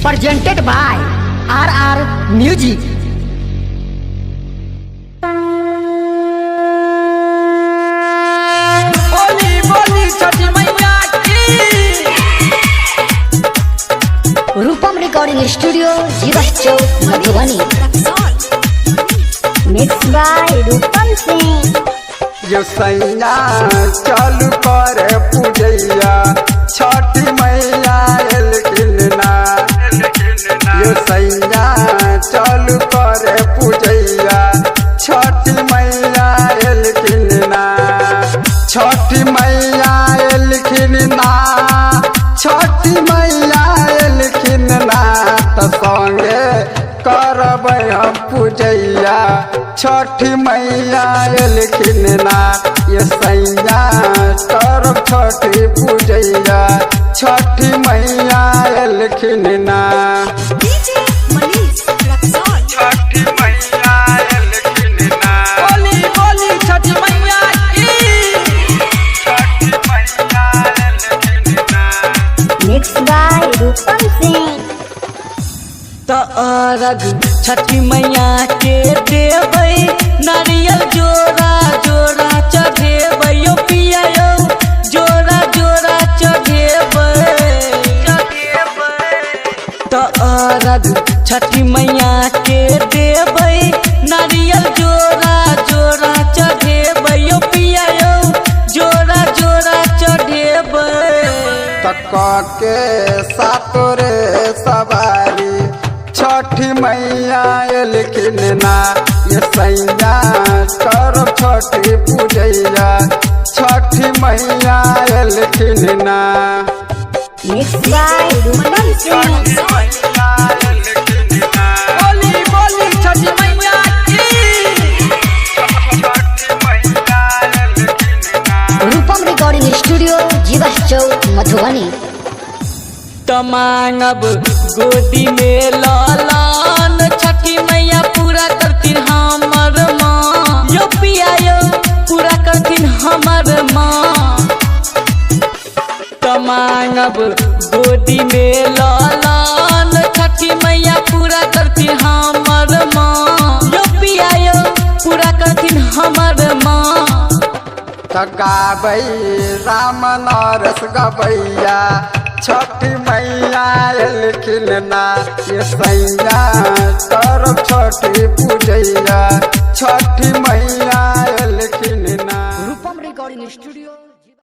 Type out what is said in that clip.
Presented by RR Music. बोली बोली छठी मैया की। Rupam Recording Studio, Jiwas Chowk, Madhubani. Mixed by Rupam Singh. यो सैया चालू कर पूजैया छठी मैया एलखिन ना। यो सैया चालू कर पूजैया छठी मैया एलखिन ना। छठी मैया एलखिन ना, छठी मैया एलखिन ना, त संगे करबै हम पूजैया छठी मैया एलखिन ना। ये सैया करब छठी पूजैया छठी मैया एलखिन ना। छठी मैया एलखिन ना। बोली बोली छठी मैया की। छठी मैया एलखिन ना। Mixed by Rupam Singh. त अरग छठी मैया के देबै, नारियल जोड़ा जोड़ा चढ़ेबै, यो पिया यौ जोड़ा जोड़ा चढ़ेबै। त अरग छठी मैया के देबै, नारियल जोड़ा जोड़ा चढ़ेबै, यो पिया यौ जोड़ा जोड़ा चढ़ेबै। तक के सातोरे सवारी छठी मैया एलखिन ना। ये सैया करब छठी पूजैया छठी मैया एलखिन ना। Mixed by Rupam Singh. बोली बोली छठी मैया की। Rupam Recording Studio, Jiwas Chowk, Madhubani. त मांगब गोदी में लालन छठी मैया पूरा करथिन हमर माँ, यो पिया यो पूरा करथिन हमर माँ। त मांगब गोदी में लालन छठी मैया पूरा करथिन हमर माँ, यो पिया यो पूरा करथिन हमर माँ। त गाबै राम नरस गबैया छठी मैया एलखिन ना। ये सैया करब छठी पूजैया छठी मैया एलखिन ना। Rupam Recording Studio.